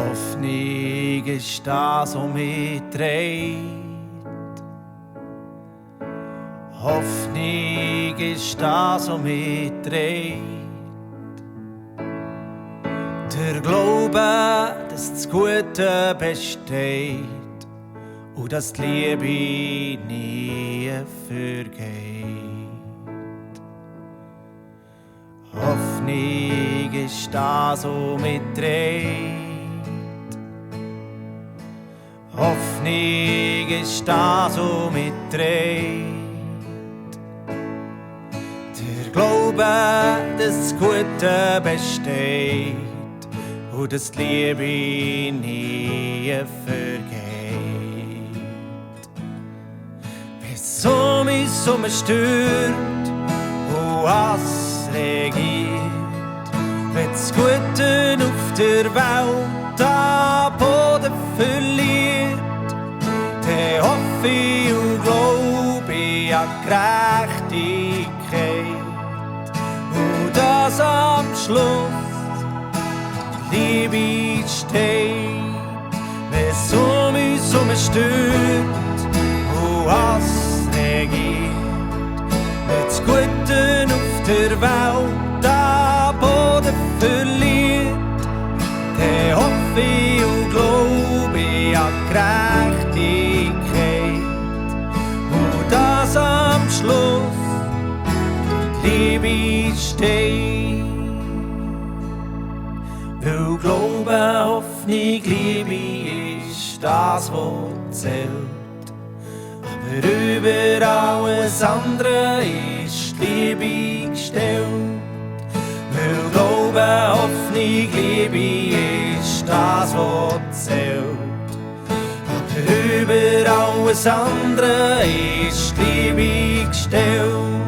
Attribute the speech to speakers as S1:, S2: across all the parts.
S1: Hoffnung ist das, was mich trägt. Hoffnung ist das, was mich trägt. Der Glaube, dass das Gute besteht und dass die Liebe nie vergeht. Hoffnung ist das, was mich trägt. Hoffnung ist das, was mich trägt. Der Glaube, dass das Gute besteht und dass die Liebe nie vergeht. Wieso mich so stört und was regiert, wenn das Gute auf der Welt am Boden verliert, dann hoffe ich und glaube ich an Gerechtigkeit und dass am Schluss Liebe steht. Wieso mich so stört und was regiert, wenn das Gute auf der Welt am Boden verliert, dann hoffe ich und glaube ich an Gerechtigkeit und dass am Schluss Liebe steht. Weil Glaube, Hoffnung, Liebe ist das, was zählt. Aber über alles andere ist die Liebe gestellt. Weil Glaube, Hoffnung, Liebe ist das, was zählt. Aber über alles andere ist die Liebe gestellt.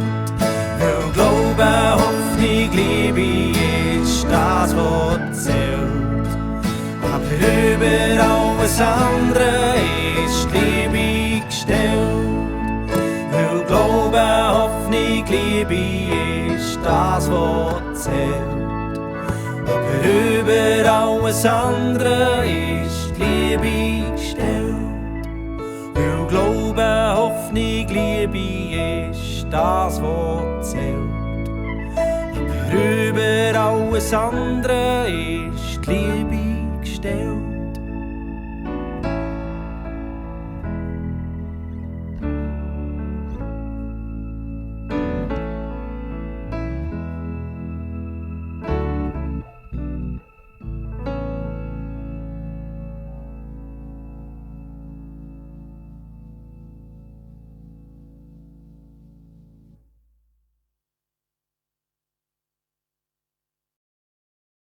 S1: Weil Glaube, Hoffnung, Liebe ist das, was zählt. Aber über alles andere ist die Liebe gestellt. Weil Glaube, Hoffnung, Liebe ist das, was zählt. Aber über alles andere ist die Liebe gestellt. Weil Glaube, Hoffnung, Liebe ist das, was zählt. Aber über alles andere ist die Liebe gestellt.